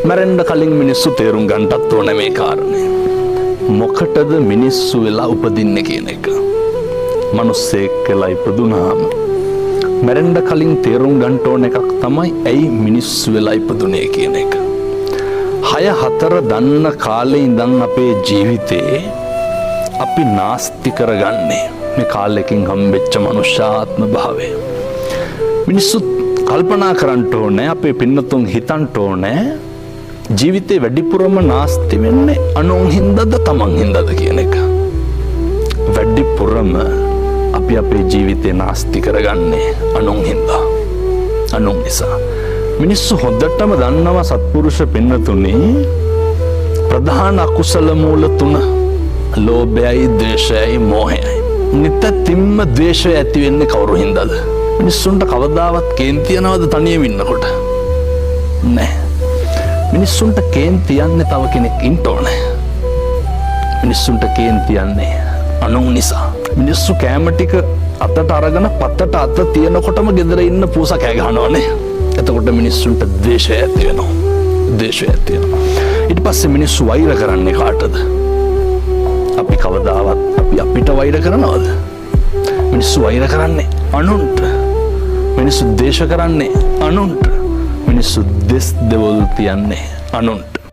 මැරෙන්න කලින් මිනිස්සු තේරුම් ගන්නටත් ඕනේ මේ කාරණේ. මොකටද මිනිස්සු වෙලා උපදින්නේ කියන එක. මිනිස්සෙක් වෙලා ඉපදුනාම මැරෙන්න කලින් තේරුම් ගන්න ඕන එකක් තමයි ඇයි මිනිස්සු වෙලා ඉපදුනේ කියන එක. හය හතර දන්න කාලේ ඉඳන් අපේ ජීවිතේ අපි නාස්ති කරගන්නේ මේ කාලෙකින් හම්බෙච්ච මනුෂ්‍යාත්ම භාවය. මිනිස්සු කල්පනා කරන්න ඕනේ, අපේ පින්නතුන් හිතන්න ඕනේ, ජීවිතේ වැඩිපුරම නාස්ති වෙන්නේ අනුන් හින්දාද තමන් හින්දාද කියන එක. වැඩිපුරම අපි අපේ ජීවිතේ නාස්ති කරගන්නේ අනුන් හින්දා. අනුන් නිසා. මිනිස්සු හොඳටම දන්නවා සත්පුරුෂ පින්නතුනේ, ප්‍රධාන අකුසල මූල තුන ලෝභයයි, ද්වේෂයයි, මෝහයයි. නිතතිම්ම ද්වේෂය ඇති වෙන්නේ කවුරු හින්දාද? මිනිස්සුන්ට කවදාවත් කේන්ති යනවද තනියම ඉන්නකොට? නෑ. මිනිස්සුන්ට කේන්ති යන්නේ තව කෙනෙක් ඉන්න ඕනේ. මිනිස්සුන්ට කේන්ති යන්නේ අනුන් නිසා. මිනිස්සු කෑම ටික අතට අරගෙන පතට අත තියනකොටම ගෙදර ඉන්න පූසා කෑ ගහනවනේ. එතකොට මිනිස්සුන්ට ද්වේෂය ඇති වෙනවා. ද්වේෂය ඇති වෙනවා. ඊට පස්සේ මිනිස්සු වෛර කරන්නේ කාටද? අපි කවදාවත් අපි අපිට වෛර කරනවද? මිනිස්සු වෛර කරන්නේ අනුන්ට. මිනිස්සු ද්වේෂ කරන්නේ අනුන්ට. මිනිස්සු දෙස් දෙවොල් තියන්නේ අනුන්ට.